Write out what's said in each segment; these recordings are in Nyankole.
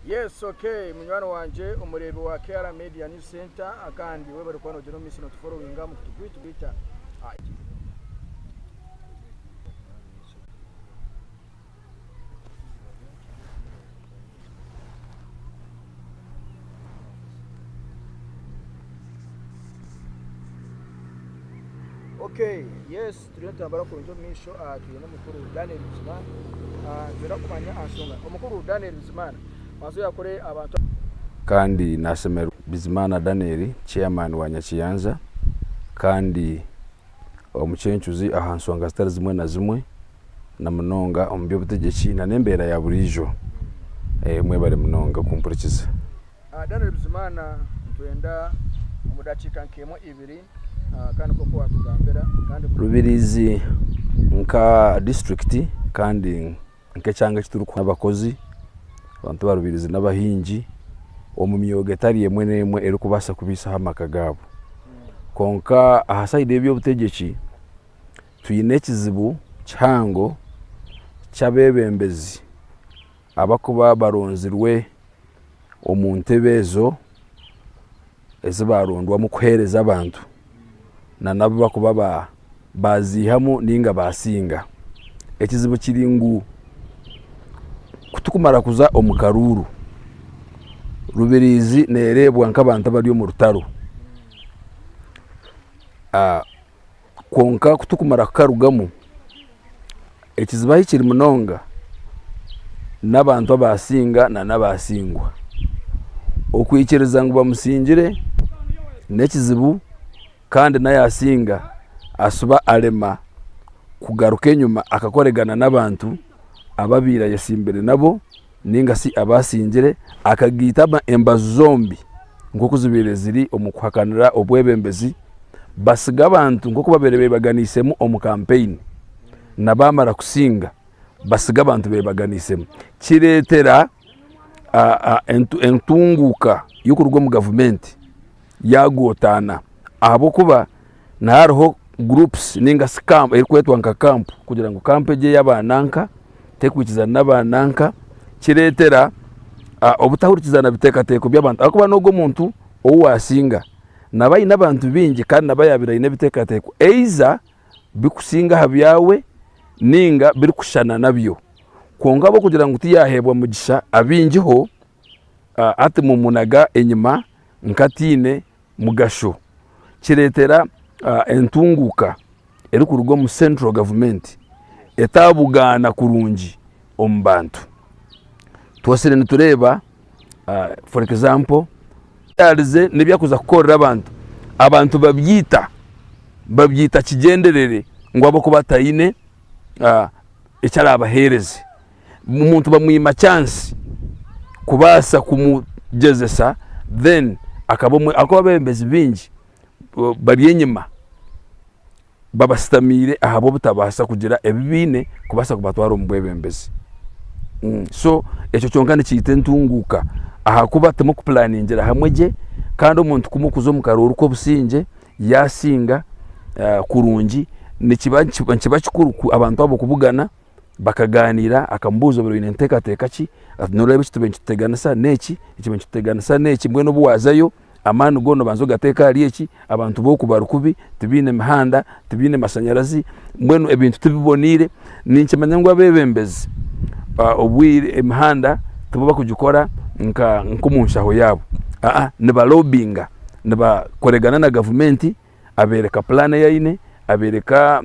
Yes ok munywani wangye omureebi wa KR Media News Center kandi webare kuba nogyenda omu maisho notuforowinga aha mukutu gwaitu gwita Ok yes turiyo nitutambura kurungi omu maisho twine omukuru Daniel Bizimana nitwenda kumanya aha nshonga omukuru Daniel Bizimana banza oyakure abantu. Kandi nashemererwa. Bizimana Daniel chairman wa Nyakiyanja kandi omucencuzi aha nshonga zitari zimwe na zimwe na munonga omu by'obutegyeki na n'embeera ya buriijo. Mwebare munonga kumpurikiza. Daniel Bizimana nitwenda omu dakiika nk'emwe ibiri kandi nk'oku watugambira kandi. Rubirizi nka disiturikiti kandi nk'ekyanga eki turikuha abakozi, abantu ba Rubirizi n'abahingi omu myoga etari emwe n'emwe erikubaasa kubaisaho amaka gaabo. Kwonka aha sayidi y'eby'obutegyeki twine ekizibu kihango ky'abeebembezi abarikuba baronzirwe omu ntebe ezo ezi baarondwamu kuheereza abantu nana abu barikuba baaziihamu nainga baasinga. Ekizibu kiri ngu ku turikumara kuza omu karuuru, Rubirizi neereebwa nk'abantu abari omu rutaro. Kwonka ku turikumara kukarugamu, ekizibu ahi kiri munonga n'abantu abasinga n'abasingwa. Okwikiriza ngu bamusingire n'ekizibu kandi n'ayasinga ashuba arema kugaruka enyima akakoregana n'abantu abu abaire ayetsimbire nabo ninga shi abasingire akagaita embaju zombi nk'oku zibaire ziri omu kuhakanira obwebembezi basiga abantu nk'oku babaire bebaganiisemu omu kampeyini na baamara kusinga basiga abantu bebaganiisemu kireetera entunguuka y'okuruga omu gavumenti yaagotaana ahabw'okuba nihariho groups ninga shi camp erikwetwa nka camp kugira ngu camp egi ey'aba nanka terikwikirizana n'aba nanka kireetera obutahurikirizana biteekateeko by'abantu ahabw'okuba n'ogwo omuntu ou waasinga naaba aine abantu baingi kandi naaba yaabaire aine ebiteekateeko either bikusinga aha byawe ninga birikushushana nabyo kwonka ahabw'okugira ngu tiyaaheebwa mugisha abaingiho hati mumunaga enyima nk'ataine mugasho. Kireetera entunguuka erikuruga omu central government etabugaana kurungi omu bantu. Twosire nitureeba for example yaarize n'ebi arikuza kukorera abantu, abantu babyita, babyita kigyenderere ngu ahabw'okuba ataine eki araabaheereze. Omuntu bamwima chance kubaasa kumugyezesa then akaba omwe ahakuba abeebembezi baingi bari enyima babashutamiire ahabw'obutabaasa kugira ebi baine kubaasa kubatwara omu bwebembezi. So ekyo kyonka nikiita entunguuka ahakuba timukupulaningira hamwe gye kandi omuntu ku murikuza omu karoori k'obusingye yaasinga kurungi nikiba kikuru abantu abo kubugana Bakagaaniira, akamubuuza obaire oine nteekateeka ki? Ati nooreeba eki tubaire nituteganisa n'eki, eki nituteganisa n'eki, mbwenu obu waazayo amaani goona obanze ogateeke ahari eki, abantu b'oku bari kubi, tibaine mihanda, tibaine mashanyarazi, mbwenu ebintu tibiboneire. Ninkimanya ngu abeebembezi obwire emihanda tibo barikugikora nk'omu nshaho yaabo, aa nibalobinga, nibakoregana na gavumenti. abeereka pulaani ei aine, abeereka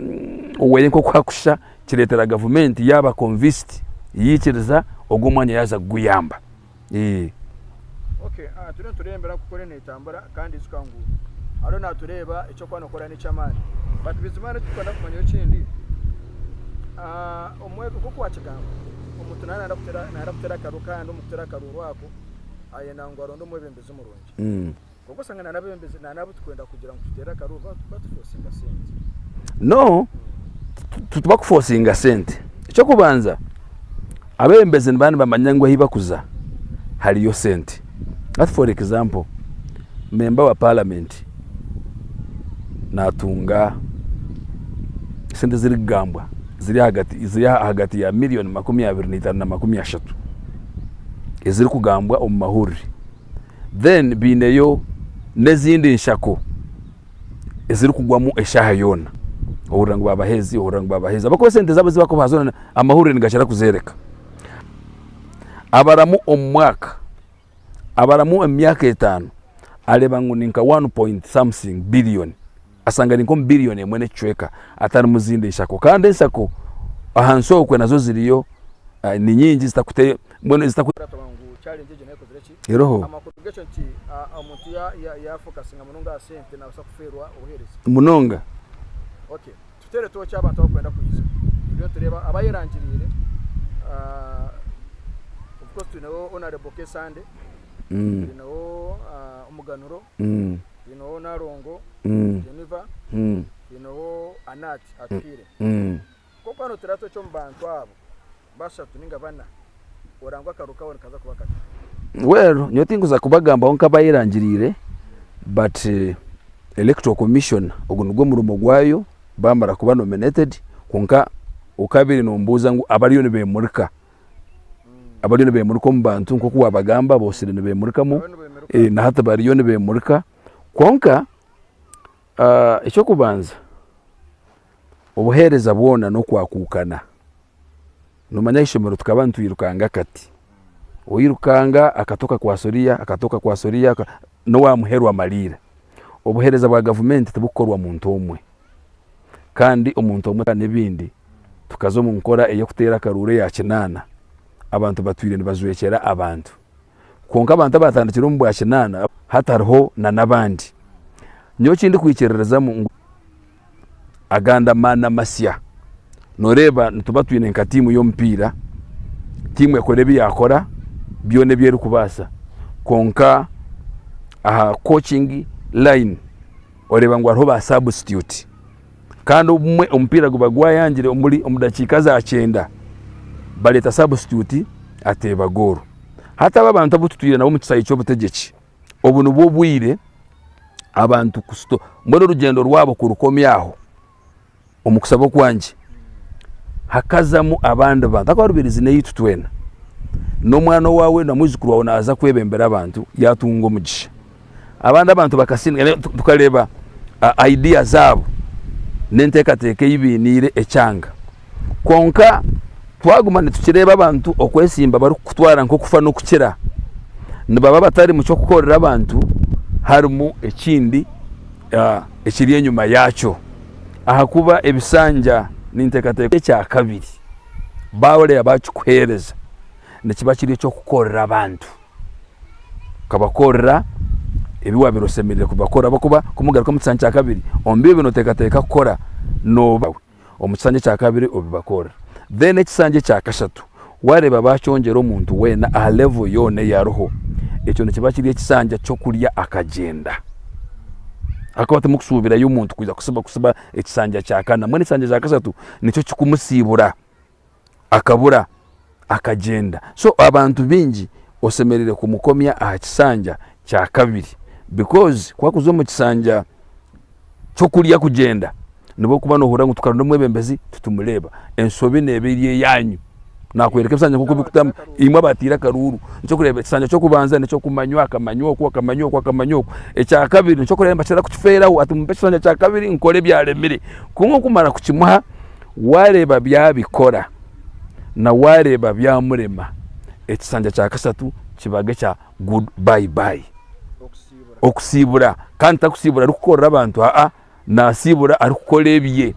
oweye nk'oku hakushusha, kireetera gavumenti yaaba convinced yaikiriza ogwo omwanya yaaza kuguyamba. Okay, ah, turiyo nitureebera ngu kore netambura kandi ijuka ngu hariho natureeba eky'okuba nokora n'eky'amaani but buzima hariho ekiturikwenda kumanya ekindi ah, omwe nk'oku wakigamba omuntu naaba nayenda kuteera nayenda kuteera akaruuru kandi omu kuteera akaruuru ako ayenda ngu aronde omwebembezi murungi. Kwonka osanga na n'abebembezi na n'abu tukwenda kugira ngu tuteere akaruuru batufosinga sente. No, titubakufosinga sente. Eky'okubanza, abebembezi nibaba nibamanya ngu ahi bakuza hariyo sente. Hati for example, memba wa paramenti natunga esente ezirikugambwa ziri ahagati ziri ahagati ya miriyoni 25 na 30. ezirikugambwa omu mahurire. Then baineyo n'ezindi nshako ezirikugwamu eshaaha yoona. Ohurira ngu baabaha ezi, ohurira ngu baabaha ezi. Ahabw'okuba esente zaabo ezi barikubaha zoona amahurire nigakira kuzeereka. Abaramu omu mwaka, abaramu omu myaka etaano areeba ngu ni nka one point something billion. Ashanga ari nk'omu billion emwe n'ekicweka atarimu zindi nshako. Kandi enshako ahansi okwe nazo ziriyo ni nyingi zitakute mbwenu zitaku. Turaba ngu challenge egyo nayo ekozire ki? Eriho. Amakuru g'ekyo nti omuntu ya ya ya focusinga munonga aha sente nabaasa kufeerwa obuheereza. Munonga. Okay. Tuteere tooki abantu abarikwenda kwija. Turiyo nitureeba abayerangiriire of course twineho Honourable Kesande, twineho Omuganuro, twineho Nalongo Geneva, twineho Anat Atuhaire. Kwonka hanu turabe toki omu bantu abo bashatu ninga bana, orangwa akaru kawe nikaza kuba kata? Well, nyowe tinkuza kubagambaho nk'abayerangiriire but Electoral Commission ogu nigwo murimo gwayo bamara kuba nominated kwonka okabaire nombuuza ngu abariyo nibemurika, abariyo nibemurika omu bantu nk'oku wabagamba boosire nibemurikamu na hati bariyo nibemurika kwonka eky'okubanza obuheereza bwona n'okwakuukana. Noomanya aha ishomero tukaba nitwirukanga akati, oirukanga akati okakwasa oriya, akati okakwasa oriya n'owa muheru amariira. Obuheereza bwa gavumenti tiburikukorwa muntu omwe kandi omuntu omwe n'ebindi tukaza omu nkora ey'okuteera akaruuru eya kinaana, abantu batwire nibajwekyera abantu. Kwonka abantu abaatandikire omu bwa kinaana hati hariho n'abandi. Nyowe eki ndikwikiririzamu ngu agandi amaani amasya. Nooreeba nituba twine nka tiimu y'omupiira, tiimu ekora ebi yaakora byona ebi erikubaasa kwonka aha coaching line oreeba ngu hariho ba substitute kandi obumwe omupiira guba gwayangire omuri omu dakiika za kyenda bareeta substitute ateeba goolo. Hati aba abantu abu tutwire nabo omu kishaayi ky'obutegyeki obu nibwo obwire abantu kusito mbwenu orugyendo rwabo kurukomya aho omu kushaba okwangye hakazamu abandi bantu ahakuba Rubirizi n'eyaitu twena n'omwana owaawe na mwijukuru waawe naaza kwebembera abantu yaatunga omugisha abandi abantu bakasindika tukareeba idea zaabo n'enteekateeka ei bainiire ekyanga Kwonka twaguma nitukireeba abantu okwesimba barikukutwara nk'okufa n'okukira, nibaba batari mu ky'okukorera abantu harimu ekindi ekiri enyima yaakyo. Ahakuba ebisanja ninteekateeka ekyakabiri baareeba baakikuheereza nikiba kiri eky'okukorera abantu. Okabakorera ebi waabaire oshemereire kubakorera ahabw'okuba ku mugaruka omu kisanja kya kabiri omu bi nooteekateeka kukora nooba. Omu kisanja ekya kabiri obibakorera. Then ekisanja ekya kashatu wareeba bakyongyera omuntu weena aha level yoona ei ariho, ekyo nikiba kiri ekisanja ky'okurya akagyenda. Ahakuba timukusuubirayo omuntu kwija kusiba kusiba ekisanja kya kana. Mbwenu ekisanja kya kashatu nikyo kikumusiibura akabura akagyenda. So abantu baingi oshemereire kumukomya aha kisanja kya kabiri because ku arikuza omu kisanja ky'okurya kugyenda nibwo orikuba noohurira ngu tukaronda omwebembezi titumureeba. Enshobi neeba eri eyaanyu. Naakworeka ebisanja nk'oku birikutambura imwe abateire akaruuru. Nikyo orikureeba ekisanja ky'okubanza n'eky'okumanywa akamanywa oku akamanywa oku akamanywa oku. Ekya kabiri nikyo orikureeba nibakira kukifeeraho ati mumpe ekisanja kya kabiri nkore ebyaremire. Kwonka okumara kukimuha waareeba byabikora na waareeba byamurema, ekisanja kya kashatu kibaga ekya good bye bye. Okusiibura kandi takusiibura arikukorera abantu aa nasiibura arikukora ebye.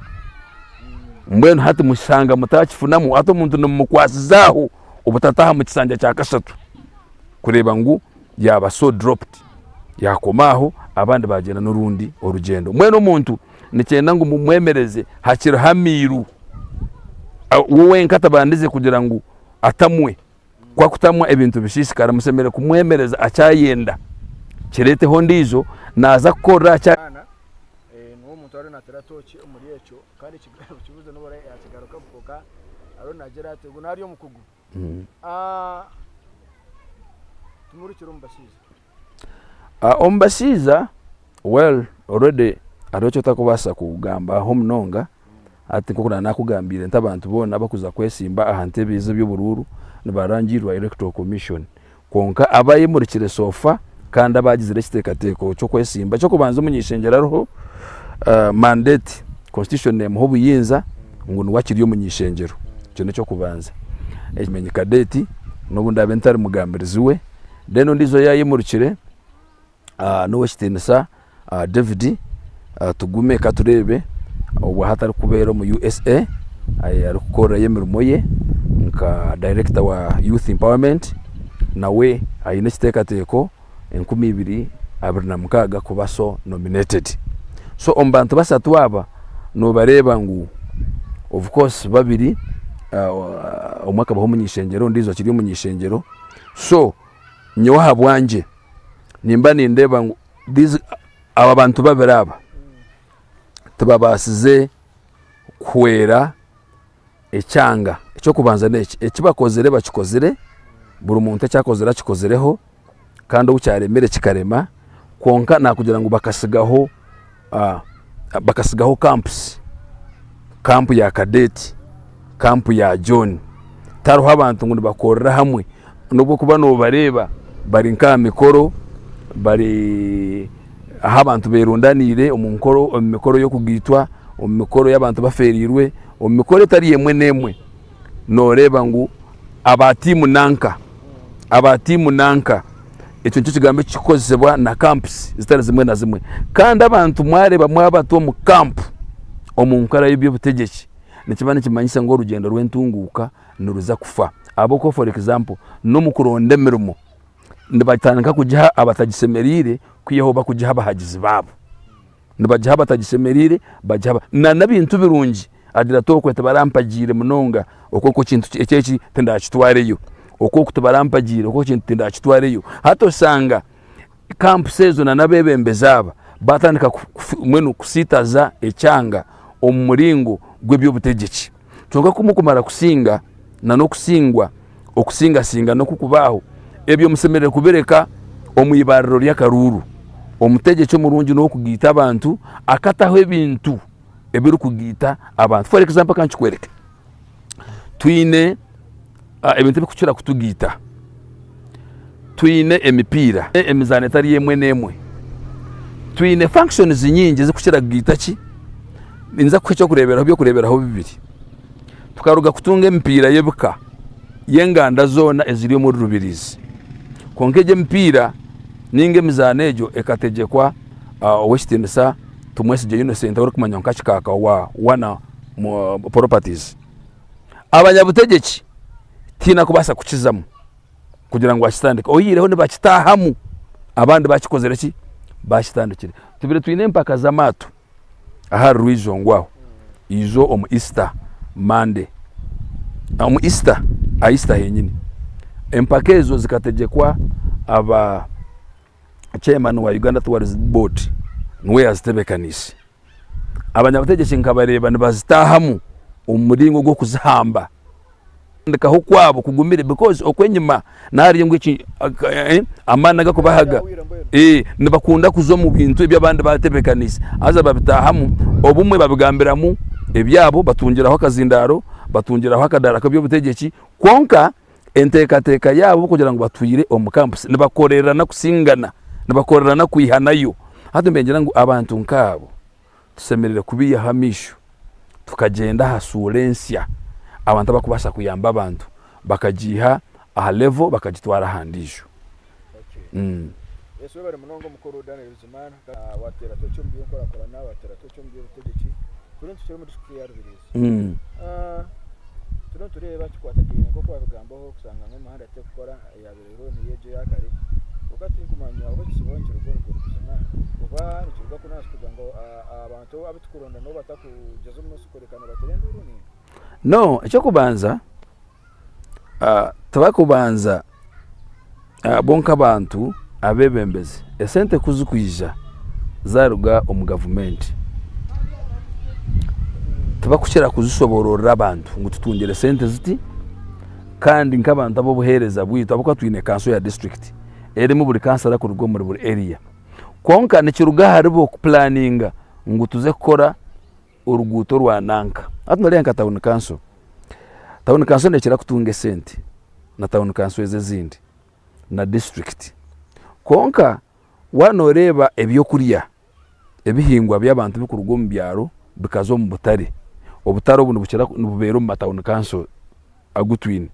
Mbwenu hati mushanga mutakifunamu hati omuntu nimumukwasiza aho obutataaha mu kisanja kya kashatu kureeba ngu yaaba so dropped yakoma aho abandi bagyenda n'orundi orugyendo. Mbwenu omuntu nikyenda ngu mumwemereze hakiriho amairu we wenka atabandize kugira ngu atamwe. Ku akutamwa ebintu bisiisikara mushemereire kumwemereza akyayenda kireeteho ondiijo naaza kukorera aha Mwana niwe omuntu ariyo nateera tooki omuri ekyo kandi ekibuuzo nobu oraabe yakigarukamu kwonka ariyo naagira ati ogu naari omukugu. Tumurikire omu bashaija. Omu bashaija well already hariho eki otarikubaasa kugambaho munonga hati nk'oku naakugambiire nti abantu boona abarikuza kwesimba aha ntebe ez'eby'oburuuru nibarangirirwa electoral commission. Kwonka abayemurikire so far kandi abagizire ekiteekateeko ky'okwesimba, eky'okubanza omuny'eishengyero ariho mandate, constitution nemuha obuyinza ngu niwe akiri omuny'eishengyero, ekyo n'eky'okubanza. Kimenyi Cadette n'obu ndaabe ntari mugambirizi we, then ondiijo oyaayemurikire N'owekitiinisa David Tugume Katureebe obwo hati arikubeera omu USA arikukorerayo emirimo ye nka dayirekita wa Youth Empowerment nawe aine ekiteekateeko 2026 kuba so nominated. So omu bantu bashatu aba nobareeba ngu of course babiri omwe akabaho omuny'eishengyero ondiijo akiri omuny'eishengyero so nyowe ahabwangye nimba nindeeba ngu these aba bantu babiri aba tibabaasize kuhwera ekyanga. Eky'okubanza n'eki, eki bakozire bakikozire, buri muntu eki akozire akikozireho kandi ou kyaremire kikarema kwonka naakugira ngu bakasigaho bakasigaho camps, camp ya Cadette, camp ya John, tihariho abantu ngu nibakorera hamwe nobu okuba nobareeba bari nk'aha mikoro bari ahu abantu berundaniire omu nkoro omu mikoro y'okugaitwa, omu mikoro y'abantu bafeereirwe, omu mikoro etari emwe n'emwe noreeba ngu aba tiimu nanka, aba tiimu nanka. Ekyo nikyo kigambo ekirikukozesibwa na camps zitari zimwe na zimwe. Kandi abantu mwareeba mwabata omu camp omu nkora y'eby'obutegyeki, nikiba nikimanyisa ngu orugyendo rw'entunguuka niruza kufa. Ahabw'okuba for example n'omu kuronda emirimo, nibatandika kugiha abatagishemereire kwihaho bakugiha abahagizi baabo. Nibagiha abatagishemereire, bagiha aba na n'ebintu birungi agira ati okwe tibarampagiire munonga, okwo okwo ekintu eki eki tindakitwareyo, okwo oku tibarampagiire, okwo ekintu tindakitwareyo. Hati oshanga camps ezo na n'abeebembezi aba baatandika mbwenu kusiitaza ekyanga omu muringo gw'eby'obutegyeki. Kwonka ku murikumara kusinga na n'okusingwa, okusingasingana oku kubaho, ebyo mushemereire kubireka omu ibariro ry'akaruuru. Omutegyeki omurungi n'ow'okugaita abantu akataho ebintu ebirikugaita abantu. For example ka nkikwereke, twine ebintu ebirikukira kutugaita, twine emipiira, emizaano etari emwe n'emwe, twine functions nyingi ezirikukira kugaita ki? Ninza kukuha eky'okureeberaho by'okureeberaho bibiri. Tukaruga kutunga emipiira y'ebika y'enganda zoona eziri omuri Rubirizi. Kwonka egyo emipiira ninga emizaano egyo ekategyekwa Ow'ekitiinisa Tumwesigye Innocent orikumanywa nka Kikaaka wa Wana Properties. Abanyabutegyeki tihaine arikubaasa kukizamu kugira ngu akitandike oyihireho nibakitaahamu abandi bakikozire ki? Bakitandikire. Tubaire twine empaka z'amaato. Ahari Rwizongo aho ijo omu Easter Monday, omu Easter, aha Easter henyini. Empaka ezo zikategyekwa aba chairman wa Uganda Tourism Board niwe yazitebekaniise. Abanyabutegyeki nkabareeba nibazitaahamu omu muringo gw'okuzihamba. Kutandikaho kwabo kugumire because okwenyima nariyo ngu eki amaani agakubahaga nibakunda kuza omu bintu ebi abandi batebekanise haza babitahamu obumwe babigambiramu ebyabo batungiraho akazindaaro batungiraho akadaara k'eby'obutegyeki kwonka enteekateeka yaabo kugira ngu batwire omu campus nibakorerana kusingana nibakorerana kwihanayo hati niingira ngu abantu nkaabo Tushemereire kubiihaho amaisho tukagyenda aha suura ensya abantu abarikubaasa kuyamba abantu bakagiiha aha level bakagitwara aha ndiijo. Yesu webare munonga omukuru Daniel Bizimana wateera toki omu by'enkurakurana wateera toki omu by'obutegyeki turiyo nitukira omu disiturikiti ya Rubirizi turiyo nitureeba kikwatagaine nk'oku wabigambaho kushanga ngu emihanda terikukora eyabaire eriho niyo egyo eya kare kwonka tinkumanya oba ekizibu nikiruga oruguru buzima oba nikiruga kunu ahansi kugira ngu abantu abu turikuronda nibo batakugyeza omu maisho kureka nibateera enduuru ninga? No, eky'okubanza tibarikubanza bo nk'abantu abeebembezi esente ku zirikwija zaaruga omu gavumenti tibakukira kuzishoboororera abantu ngu tutungire sente ziti kandi nk'abantu ab'obuheereza bwaitu ahabw'okuba twine kanso ya disiturikiti erimu buri kansara kuruga omuri buri eriya kwonka nikiruga aharibo kupuraninga ngu tuze kukora oruguuto rwa nanka. Hati noreeba nka tawuni kanso, tawuni kanso nekira kutunga esente na tawuni kanso ezi ezindi. na disiturikiti. Kwonka waaba nooreeba ebyokurya ebihingwa by'abantu birikuruga omu byaro bikaza omu butare, obutare obu nibukira nibubeera omu matawuni kanso agu twine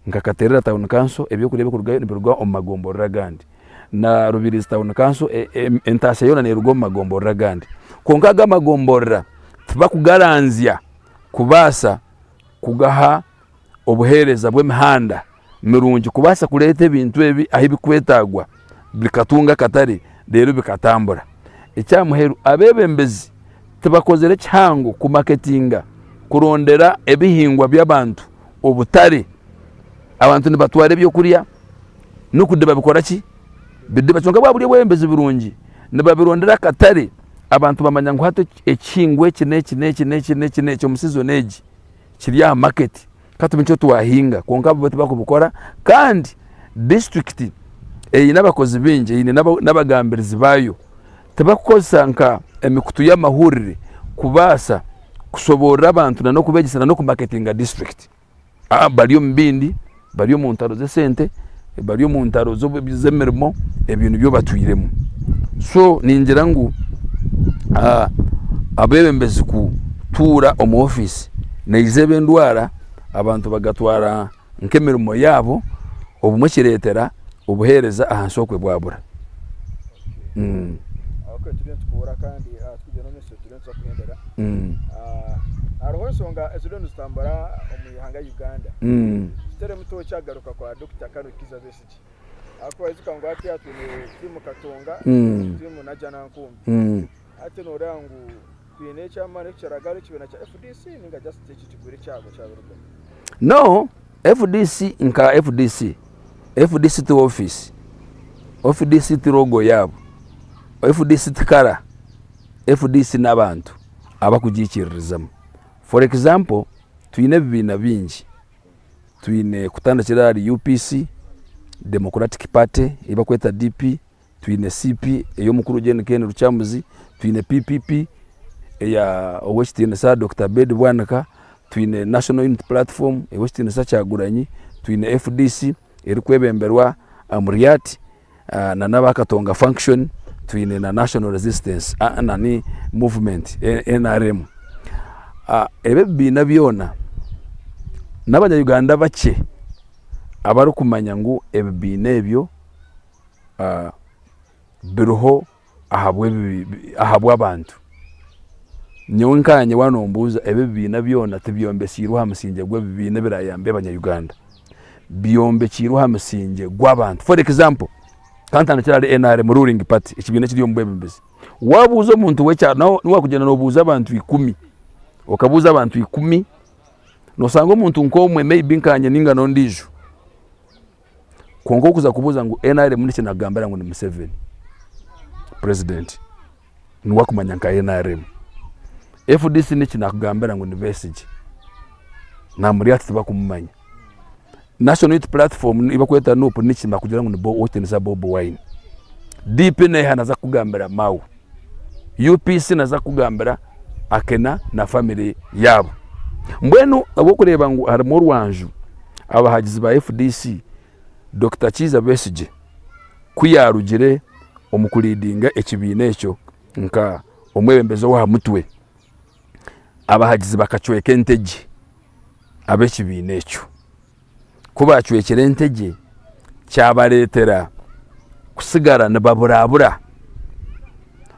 nka Katerera tawuni kanso ebyokurya ebirikurugayo nibiruga omu magomborora agandi na Rubirizi tawuni kanso entaasya yoona neeruga omu magomborora agandi. Kwonka ago amagomborora tibakugaranzya kubaasa kugaha obuheereza bw'emihanda mirungi kubaasa kureeta ebintu ebi ahu birikwetaagwa bikatunga akatare reero bikatambura. Eky'aha muheru abeebembezi tibakozire kihango kumaketinga kurondera ebihingwa by'abantu obutare. Abantu nibatwara ebyokurya n'okudiba bikora ki? Bidiba. Kwonka bwaba buri obwebembezi burungi nibabirondera akatare abantu bamanya ngu hati ekihingwa eki n'eki n'eki n'eki n'eki n'eki omu sizoni egi kiri aha maketi ka tube nikyo twahinga kwonka bo tibakubikora kandi disiturikiti eine abakozi baingi eine n'abagambirizi baayo tibakukozesa nka emikutu y'amahurire kubaasa kushoboorora abantu n'okubegyesa n'okumaketinga disiturikiti. Bari omu bindi, bari omu ntaro z'esente, bari omu ntaro z'emirimo, ebyo nibyo batwiremu. So ningira ngu abeebembezi kutuura omu ofiisi neija eba endwara abantu bagatwara nk'emirimo yaabo, obumwe kireetera obuheereza ahansi okwe bwabura. Okay, turiyo nitukuhurira kandi tukugyenda omu maisho turiyo nituza kuhendera. Hariho enshonga eziriyo nizitambura omu ihanga Uganda. Tuteremu tooki agaruka kwa Dokita Karo Kizza Besigye. Ahakuba ijuka ngu hati twine tiimu Katonga, tiimu Najjanankumbi. Hati nooreeba ngu twine eky'amaani ekiragaruka ekibiina kya FDC ninga just eki kigwire kyagwa kyabirugaho? No, FDC nka FDC, FDC ti ofiisi, FDC ti logo yaabo, FDC ti kara, FDC n'abantu abakugiikiririzamu. For example, twine ebibiina bingi, twine kutandikira ahari UPC, Democratic Party ei barikweta DP, twine CP ey'omukuru Gen Ken Lukyamuzi, twine PPP eya ow'ekitiinisa Dokita Abed Bwanika, twine National Unity Platform ey'ow'ekitiinisa Kyagulanyi, twine FDC erikwebemberwa Amuriat na n'aba Katonga Function, twine na National Resistance nani Movement NRM. Ebi ebibiina byona n'abanya Uganda bakye abarikumanya ngu ebibiina ebyo biriho ahabw'abantu. Nyowe nkanye waaba nombuuza ebi ebibiina byona tibyombekyeirwe aha musingye gw'ebibiina ebirayambe abanya-Uganda, byombekiirwe aha musingye gw'abantu. For example, kantandikire ahari NRM ruling party ekibiina ekiri omu bwebembezi, waabuuza omuntu w'ekyaro n'obu waakugyenda noobuuza abantu ikumi, okabuuza abantu ikumi, noshanga omuntu nk'omwe maybe nkanye ninga n'ondiijo. Kwonka okuza kubuuza ngu NRM niki nakugambira ngu ni Museveni president niwe akumanya nka NRM. FDC niki nakugambira ngu ni Besigye namuri ati tibakumumanya. National Unity Platform ei barikweta NUP niki nibakugira ngu ni owekitiinisa Bobi Wine. DP neeha naza kukugambira Mao. UPC naza kukugambira Akena na family yaabo. Mbwenu ahabw'okureeba ngu harimu orwanju abahagizi ba FDC, Dokita Kiiza Besigye ku yaarugire omu kuriidinga ekibiina ekyo nka omwebembezi ow'aha mutwe, abahagizi bakacweka entegye ab'ekibiina ekyo. Ku baacwekire entegye kyabareetera kusigara nibaburabura.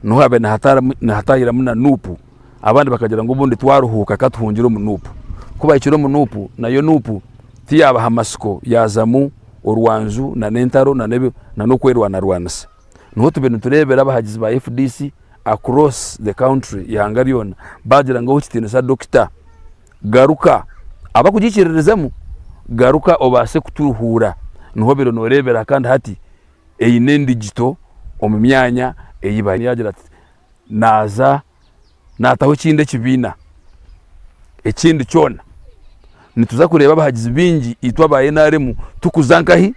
Niho haabaire nihatahiramu na Nuupu, abandi bakagira ngu obundi twaruhuuka ka tuhungire omu Nuupu. Ku baahikire omu Nuupu, nayo Nuupu tiyaabaha matsiko yaazamu orwanju n'entaro n'okwerwanarwanisa. Niho tubaire nitureebera abahagizi ba FDC across the country eihanga ryona baagira ngu ow'ekitiinisa Dokita garuka abarikugiikiririzamu garuka obaase kuturuhuura. Niho obaire nooreebera kandi hati eine endigito omu myanya ei bari. Yaagira ati naaza naataho ekindi ekibiina ekindi kyona. Nituza kureeba abahagizi baingi itwe aba NRM tukuza nkahi?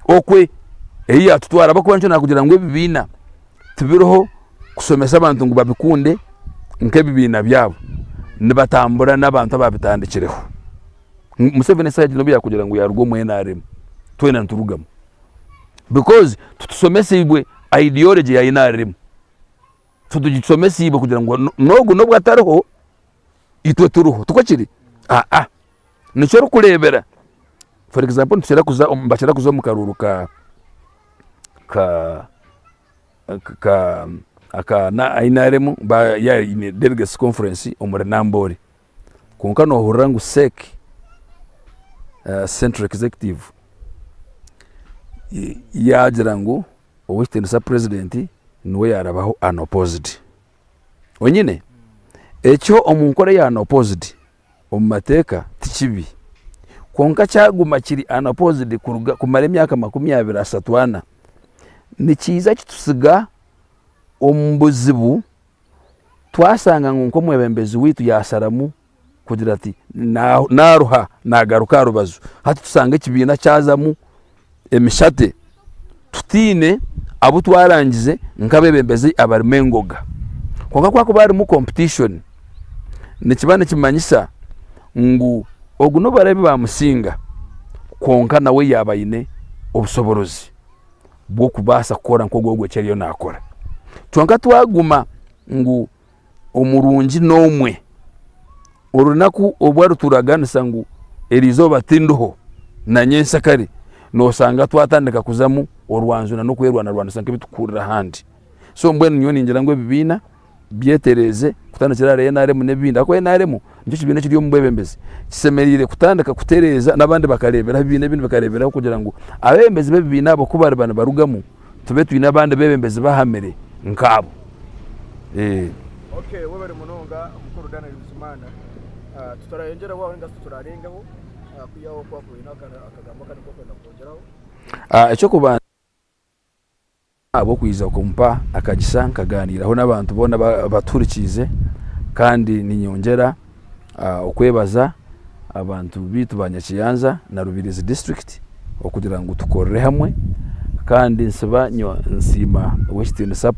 Okwe ei yaatutwara ahabw'okuba nikyo naakugira ngu ebibiina tibiriho kushomesa abantu ngu babikunde nk'ebibiina byabo. Nibatambura n'abantu abaabitandikireho. Museveni esaaha egi nobu yaakugira ngu yaaruga omu NRM, twena niturugamu because titusomesiibwe ideology ya NRM. Titugisomesiibwe kugira ngu n'ogu nobu atariho, itwe turiho. Tikwo kiri? Aa. Nikyo orikureebera for example nitukira kuza nibakira kuza omu karuuru ka ka ka aka NRM yaaba delegates conference omuri Namboole. Kwonka noohurira ngu CEC, Central Executive, yaagira ngu ow'ekitiinisa purezidenti niwe yaarabaho unopposed. Onyine? Ekyo omu nkora eya unopposed omu mateeka ti kibi. Kwonka kyaguma kiri unopposed kuruga kumara emyaka 24, 40, nikiija kitutsiga omu buzibu Twashanga ngu nk'omwebembezi waitu yaasharamu kugira ati naaruha naagaruka aha rubaju, hati tushanga ekibiina kyazamu emishate tutaine abu twarangize nk'abeebembezi abarimu engoga. Kwonka ku hakuba harimu competition nikiba nikimanyisa ngu ogu n'obu baraabe baamusinga kwonka nawe yaaba aine obushoborozi. bw'okubaasa kukora nk'ogu ogwo eki ariyo naakora. Kyonka twaguma ngu omurungi n'omwe, orunaku obu arituraganisa ngu eriizooba tindiho na nyensyakare, nooshanga twatandika kuzamu orwanju n'okwerwanarwanisa nk'ebi turikuhurira ahandi. So mbwenu nyowe ningira ngu ebibiina byetereeze kutandikira ahari NRM n'ebindi ahakuba NRM nikyo kibiina ekiri omu bwebembezi kishemereire kutandika kutereeza n'abandi bakareeberaho ebibiina ebindi bikareeberaho kugira ngu abeebembezi b'ebibiina abo ku bariba nibarugamu tube twine abandi beebembezi bahamire nk'abo. Okay, webare munonga mukuru Daniel Bizimana. Tutarayongyeraho aho ninga shi tutararengaho kwihaho ku wakuba oyine akagambo akandi aku orikwenda kwongyeraho. Eky'okubanza. Ahabw'okwija kumpa akagisa nkagaaniiraho n'abantu boona abatuhurikiize kandi niinyongyera okwebaza abantu baitu ba Nyakiyanza na Rubirizi disiturikiti okugira ngu tukorere hamwe kandi nsiba nsiima ow'ekitiinisa.